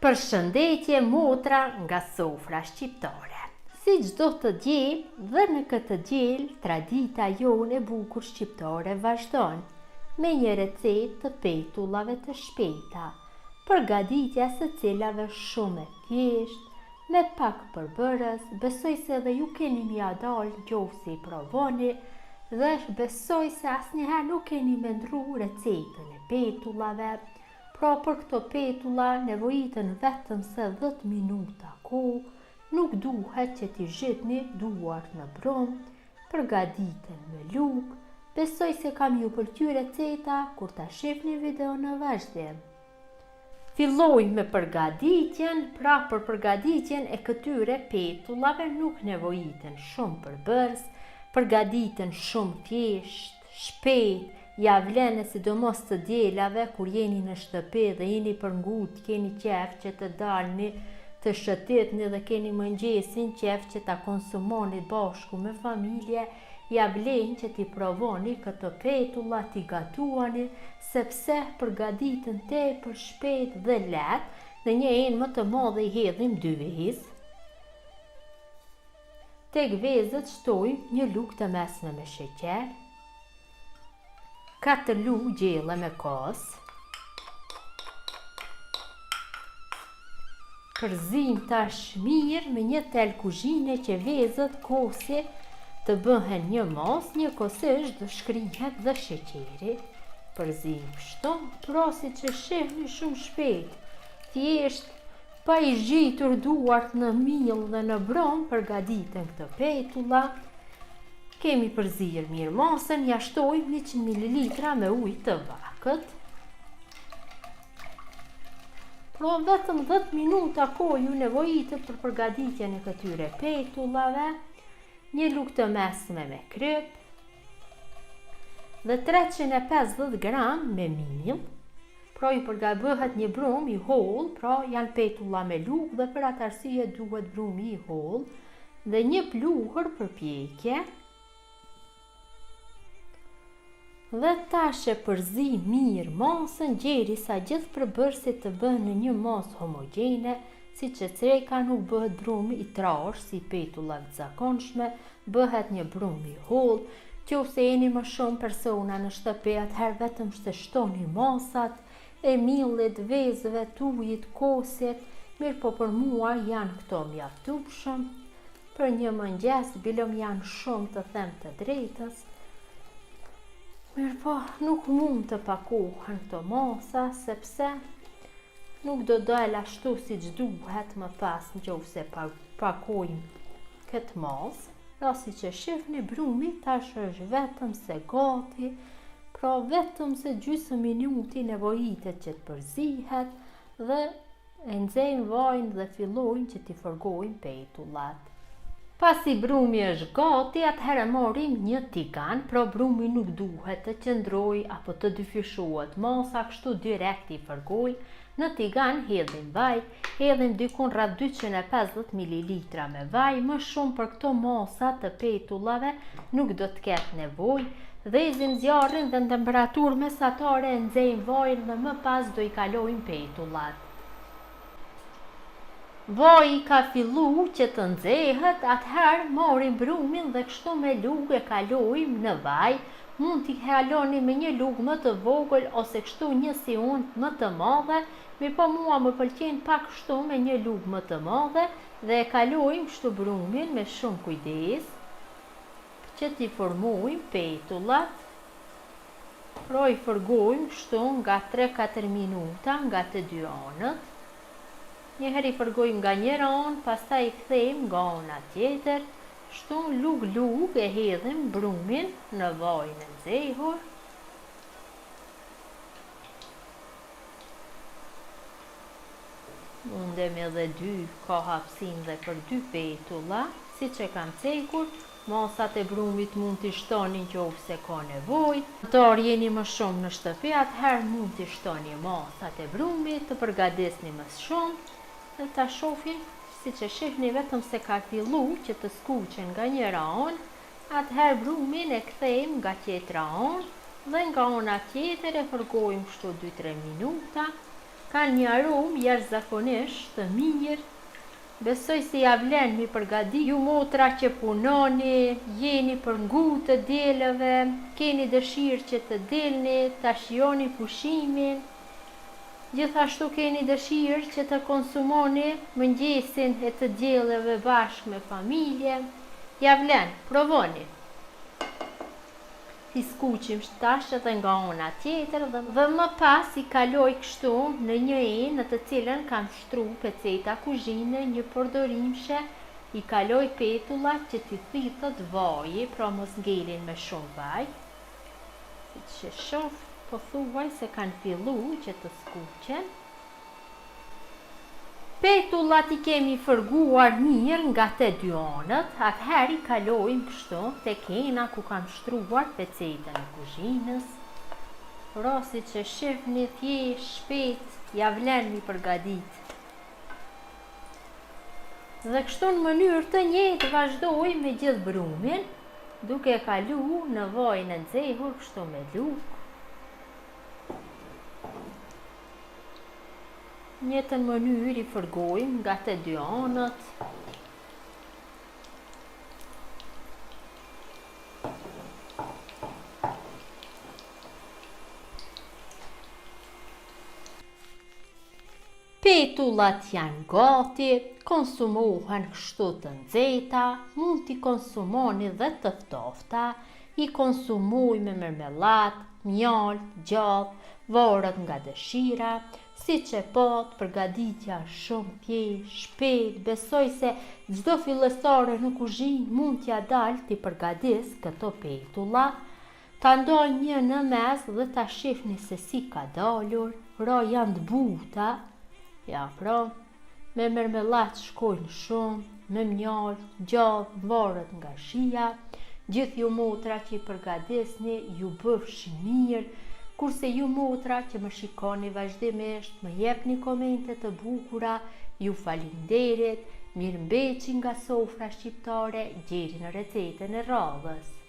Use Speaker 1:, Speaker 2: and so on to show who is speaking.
Speaker 1: Përshëndetje motra nga sofra shqiptare. Si çdo të diel dhe në këtë të diel tradita jonë e bukur shqiptare vazhdon me një recetë të petullave të shpejta, përgatitja e së cilave shumë e thjeshtë, me pak përbërës, besoj se edhe ju keni me ia dalë në qoftë se i provoni dhe besoj se asnjëherë nuk keni me ndrru recetën e petullave. Pra për këto petulla nevojiten vetëm se 10 minuta kohë, nuk duhet që t'i zhytni duart në brumë, përgatiten me lugë, besoj se ka me ju pëlqy receta kur ta shihni videon në vazhdim. Fillojmë me përgatitjen, pra për përgatitjen e këtyre petullave nuk nevojiten shumë përbërës, përgatiten shumë thjesht, shpejt, ia vlen e sidomos të dielave kur jeni në shtëpi dhe jeni për ngut, keni qejf që të dalni, të shëtitni dhe keni mëngjesin qejf që ta konsumoni bashku me familje, ia vlen që t'i provoni këto petulla, t'i gatuani, sepse përgatiten tepër shpejt dhe lehtë, në një enë më të madhe i hedhim dy vezë. Tek vezët shtojmë një lugë të mesme me sheqer, 4 lugë gjelle me kos, Përzijmë tash mirë me një tel kuzhine që vezët kosi të bëhen një masë, njëkohësisht do shkrihet dhe sheqeri. Përzijmë kështu, pra siç e shihni shumë shpejt, thjesht pa i zhytur duart në miell dhe në brumë, përgatiten këto petulla. Kemi përzirë mirë masën, ja shtojmë 100 ml me ujë të vakët. Pra vetëm 10 minuta kohë ju nevojitet për përgatitjen e këtyre petullave, një lugë të mesme me kripë dhe 350 gram me miell. Pra ju përga bëhet një brumë i hollë, pra janë petulla me lugë dhe për atë arsye duhet brumi i hollë dhe një pluhur për pjekje. Dhe tash e përzijmë mirë masën gjerisa gjithë përbërësit të bëhen në një masë homogjene, siç e ceka nuk bëhet brumë i trashë si petullave të zakonshme, bëhet një brumë i hollë, qoftë se jeni më shumë persona në shtëpi atëherë vetëm se shtoni masat e miellit, vezëve, ujit, kosit, mirëpo për mua janë këto mjaftueshëm. Për një mëngjes bile më janë shumë të them të drejtës. Mirëpo, nuk mund të pakohen këto masa, sepse nuk do dalë ashtu siç duhet më pas në qoftë se pakojmë këtë masë. Pra siç e shihni brumi tash është vetëm se gati, pra vetëm se gjysë minuti nevojitet që të përzihet dhe E nxejmë vajin dhe fillojmë që t'i fërgojmë petullat. Pasi brumi është gati, atëherë marrim një tigan, pra brumi nuk duhet të qëndrojë apo të dyfishohet masa, kështu direkt i fërgojmë. Në tigan hedhim vaj, hedhim dikun rreth 250 mililitra me vaj, më shumë për këto masa të petullave nuk do të ketë nevojë. Ndezim zjarrin dhe në temperaturë mesatare e nxejmë vajin dhe më pas do i kalojmë petullat. Vaji ka fillu që të nxehet, atëherë marrim brumin dhe kështu me lugë e kalojmë në vaj, mund t'i kaloni me një lugë më të vogël ose kështu një si unë më të madhe, mirëpo mua më pëlqen pak kështu me një lugë më të madhe dhe e kalojmë kështu brumin me shumë kujdes. Që t'i formojmë petullat, pra i fërgojmë kështu nga 3-4 minuta nga të dy anët. Njëherë i fërgojmë nga njëra anë, pastaj i kthejmë nga ana tjetër, kështu lugë lugë e hedhim brumin në vajin e nxehur. Mundemi edhe dy, ka hapësinë dhe për dy petulla, siç e kam cekur, masat e brumit mund t'i shtoni në qoftë se ka nevojë. Anëtarë jeni më shumë në shtëpi atëherë mund t'i shtoni masat e brumit, të përgatisni më shumë dhe ta shohim siç e shihni vetëm se ka fillu që të skuqen nga njëra anë, atëherë brumin e kthejmë nga tjetra anë dhe nga ana tjetër e fërgojmë kështu 2-3 minuta. Kanë një aromë jashtëzakonisht të mirë. Besoj se ja vlen mi përgatit. Ju motra që punoni, jeni për ngut të dielëve, keni dëshirë që të dilni, ta shijoni pushimin. Gjithashtu keni dëshirë që të konsumoni mëngjesin e të dielëve bashkë me familje. Ja vlen, provoni. T'i skuqim tash edhe nga ana tjetër dhe më pas i kaloj kështu në një enë në të cilën kam shtru peceta kuzhine njëpërdorimshe i kaloj petullat që t'i thithet vaji pra mos ngelin me shumë vaj siç e shoh pothuajse kanë fillu që të skuqen. Petullat i kemi fërguar mirë nga te dy anët, atëherë i kalojmë kështu tek ena ku kam shtruar pecetën e kuzhinës. Pra siç e shihni thjesht shpejt ja vlen mi përgatit. Dhe kështu në mënyrë të njëjtë vazhdojmë me gjithë brumin, duke e kalu në vajin e nxehur kështu me lugë. Njëjtën mënyrë i fërgojmë nga të dy anët. Petullat janë gati, konsumohen kështu të nxehta, mund t'i konsumoni dhe të ftofta, i konsumojmë me mermellatë, mjaltë, gjathë, varet nga dëshira, siç e patë përgatitja është shumë thjeshtë, shpejt, besoj se çdo fillestare në kuzhinë mund t'ia dalë t'i përgatisë këto petulla, ta ndaj një në mes dhe ta shihni se si ka dalur, pra janë të buta, ja pra. Me mermellatë shkojnë shumë, me mjaltë, gjathë, varet nga shija. Gjithë ju motra që i përgadisni, ju bëfshi mirë, kurse ju motra që më shikoni vazhdimisht, më jepni komente të bukura, ju faleminderit, mirëmbeçi nga sofra shqiptare, deri në recetën e radhës.